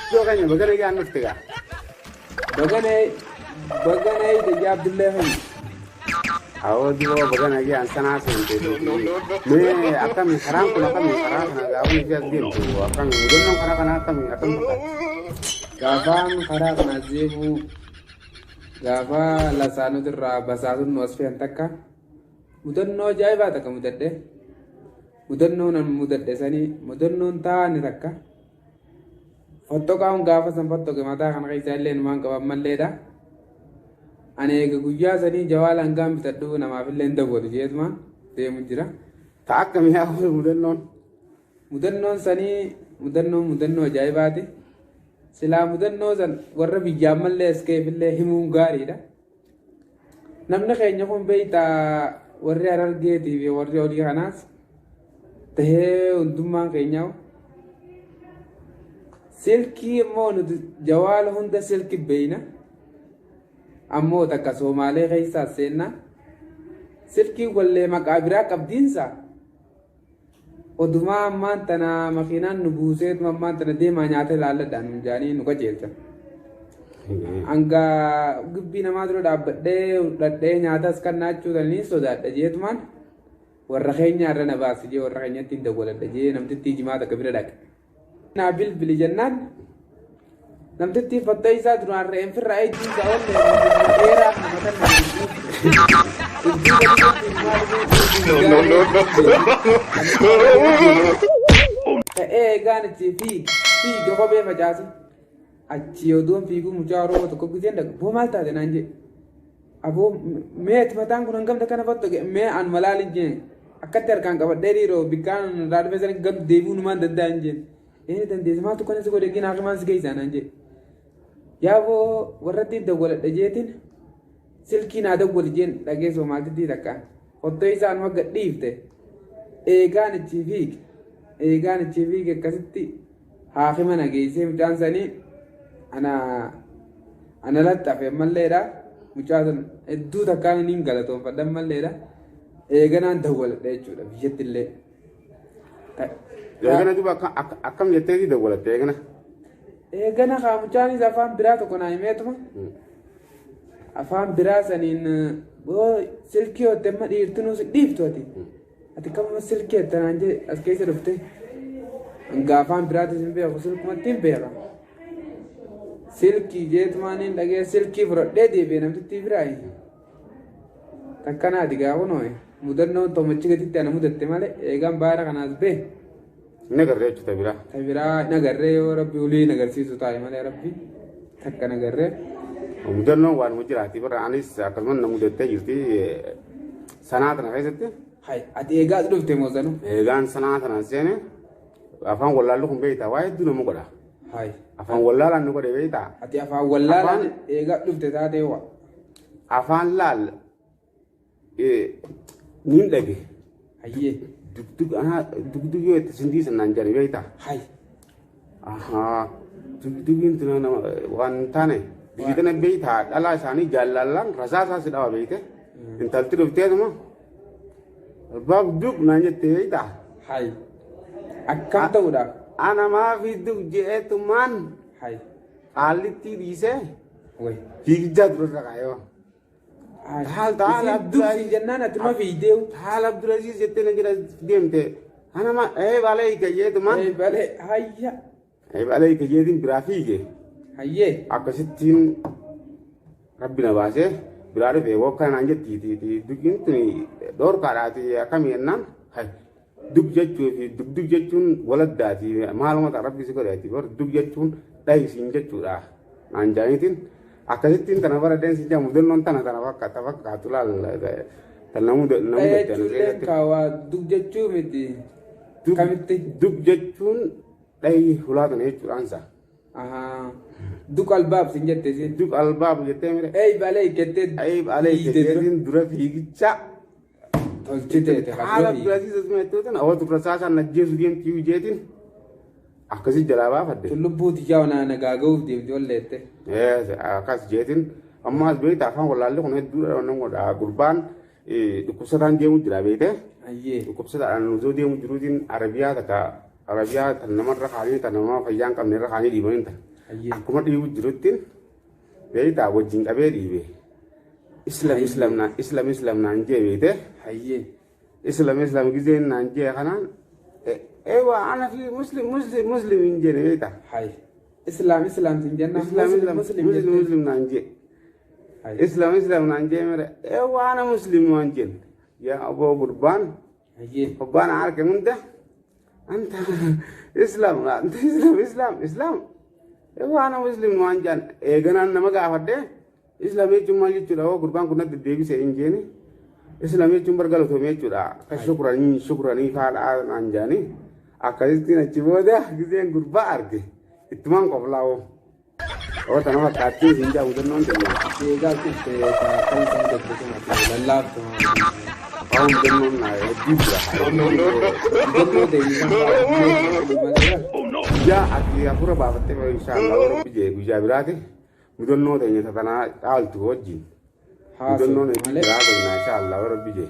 Iddoo keenya baga nagaan dhufte gaa. Baga nayi Abdullee keenya. Awoo diboo baga nagaan sanaa seente. Mee akkami karaan kun, akkami karaa kana gaafa nuti as deemtu, akkami mudannoon karaa kanaa, akkami akkam fakkaata? Gaafaan karaa kana deemu, gaafa lasaanota irraa basaasuun nu as fe'an, takka mudannoo ajaa'ibaa takka mudadhe. Mudannoon an mudadhe sanii mudannoon taane takka. Fottoqaan gaafa san fottoqe mataa kana keessa illee numaan qaban malleedha. Ani eega guyyaa sanii jawaala hangaan bitadhu namaaf illee hin dawwatu jeetuma deemu jira. Ta akkamii haa mudannoon? Mudannoon sanii mudannoon mudannoo ajaa'ibaati. Silaa mudannoo san warra biyyaan mallee as ka'eef illee himuun gaariidha. Namni keenya kun beektaa, warri Harargeetii fi warri olii kanaas tahee hundummaan keenyaa silkii immoo nuti jawaala hunda silki beeyna. Ammoo takka Soomaalee keessaa seenna. Silkiin wallee maqaa biraa qabdiinsa. Odumaa ammaan tana makiinaan nu buuseetuma ammaan tana deemaa nyaata ilaalladhaan nu jaanii nu qajeelchan. Hanga gibbii namaa dura dhaabbadhee dhadhee nyaatas kan naachuu tanii sodaadha jeetumaan warra keenya irra na baasi jee, warra keenyatti hin dawwaladha jee namtittii jimaa takka bira dhaqe. Naa bilbili jennaan namtittii fattee isaa duraan re'een firraa eegduu isaa oollee dheeraa nama kan nama. No, no, no. Ta'ee eegaan itti fiig fiige kophee facaase. Achi oduun fiiguu mucaa Oromoo tokko giseen dhaqa, "Boo, maal taate?" naan jedhe. "Aboo, mee mataan kun hangam kana fattoqe, mee an malaalin?" jeen. Akkatti harkaan qabadhee dhiiroo bikkaan irraa dhufe sana gam deebi'uu numaan danda'a hin jeen. "Inni dandeesse, maaltu kana si godhe? Gina hakimaan si geessaa?" naan jedhe. "Yaaboo, warratti dawwaladha" jeetiin, "Silkii naa dawwali" jeen. Dhagee Soomaaltittii takka hottoo isaa anuma gad dhiifte. Eegaan ichi fiige, eegaan ichi fiige, akkasitti haakima na geessee. Mucaan sanii ana laxxafe malleedha. Mucaa san hedduu takkaan niin galatoonfadhan malleedha. Eeganaan dawwaladha jechuudha biyyatti illee. Eegana duuba akkam jetteeti dawwalatte eegana? Eegana kaa mucaanis afaan biraa tokko naa himeetuma. Afaan biraa saniin, "Boo, silkii hotte amma dhiirtinuu si dhiiftu, ati kamuma silkii hotte?" naan jedhe. As keessa dhufte hanga afaan biraatis hin beeku, silkumatti hin beeka. Silkii jeetumaan hin dhagee, silkii fudhadhee deebi'e namtittii biraayi. Takkanaati gaa kunoo mudannoon tomachi gaditti ana mudatte malee eegaan baara kanaas bee. Inni agarree jechuudha biraa. Ta biraa nagarree, yoo rabbi ulii nagarsiisu taa'e malee rabbi takka nagarree. Mudannoon waan jiraati bara, anis akkasumas na mudattee jirti sanaa tana keessatti. Hay, ati eegaa as dhufte moo sanu? Eegaan sanaa tana seene, afaan wallaallu kun beektaa waa hedduu nama godha. Hay. Afaan wallaalaan nu godhe beektaa. Ati afaan wallaalaan eegaa dhufte taatee waa. Afaan laal niin dhage. Hayyee. Dugdug anaa dugdug yoo itti sindii sanaan jedhe beektaa. Hay. Ahaa, dugdugiin tuna nama waan hin taane biyyi tana beektaa, dhalaa isaanii jaallallaan rasaasaa si dhawa beekte. Intalti dhufteetuma "Albaab dug" naan jette beektaa. Hay. Akkam ta'uudhaaf? Ana maafi dug je'eetumaan Hay. qaallittii dhiisee Way. fiigichaa durarra kaayoo. Taal taal. Isiin Abdulaziz. dugsi jennaan ati ma fiigdeewu? "Taal Abdulaziz" jettee na jala deemte. Ana ma ee balee hiikayyeetumaan. Ee balee hayya. Ee balee hiikayyeetiin biraa fiige. Hayyee. Akkasittiin rabbi na baasee biraa dhufe. "Wokka" naan jetti, "Duggiin tuni dhoorkaadhaati, akkamii?" jennaan, "Hay, dug jechuu fi dugdug jechuun waladdaati, maaluma ta'a rabbi si godheeti bar, dug jechuun dhayisiin jechuudha" naan jaaniitiin akkasittiin tana bara deensi jaa. Mudannoon tana tana fakkaata fakkaatu laal tan namu namu. Jechuullee kaawaa dug jechuu miti. Kamitti? Dug jechuun dhayi hulaa tana jechuudhaansa. Ahaa. Duk albaab sin jette isin. Dug albaab jettee mire. Ey balee jettee. Ayib alee jettee dura fiigicha. Tolchiteete. Haala Abdulaziz asuma jettuutin awwa dura saasaan najjeesu deemti jeetiin akkasii jalaa baafadde. Tun lubbuu tiyyaa naa nagaa ga'uuf deemti walleette. Akkas jeetiin amma as beektaa afaan wallaalli kun hedduudha wannan godha. Gurbaan dhukkubsataan deemu jira beekte. Hayyee. Dhukkubsataadhaan osoo deemu jiruutiin Arabiyaa takka, Arabiyaa tan namarra kaanii, tan nama fayyaa hin qabne irra kaanii dhiibanii tan. Hayyee. Akkuma dhiibu jiruttiin beektaa wajjin qabee dhiibe. Islam islam naan islam islam naan jee beekte. Hayyee. Islam islam gizeen naan jee kanaan eewa ana fi muslim muslim muslim hin jenne beektaa. Hay. Islaam islaam sin jennaan Islam muslim islam muslim muslim jettee. muslim naan jee. Hay. Islam islam naan jee mere eewa ana muslim waan jeen. Yaa obbo gurbaan Hayyee. Gurbaan arge hunda anta islam anta islam islam islam eewa ana muslim waan jaan eeganaan nama gaafadhe islam jechuun maal jechuudha hoo gurbaan kun natti deebise hin jeeni islam jechuun bar galatoome jechuudha akka shukranii shukranii faadhaa naan jaani akkasittiin achi booda gizeen gurbaa arge ittumaan qoflaa'oo oo tana fakkaattii hin jaa mudannoon kenna Eegaa kutte kan isaan jette sun ati lallaaftu. Oo mudannoon naa hedduu jira. Mudannoo ta'e isaan malee. Guyyaa ati hafuura baafattee inshaallah rabbi jee guyyaa biraati mudannoo teenya tanaa caaltu wajjin Haasoo mudannoon hedduu malee. biraa kenna inshaallah rabbi jee.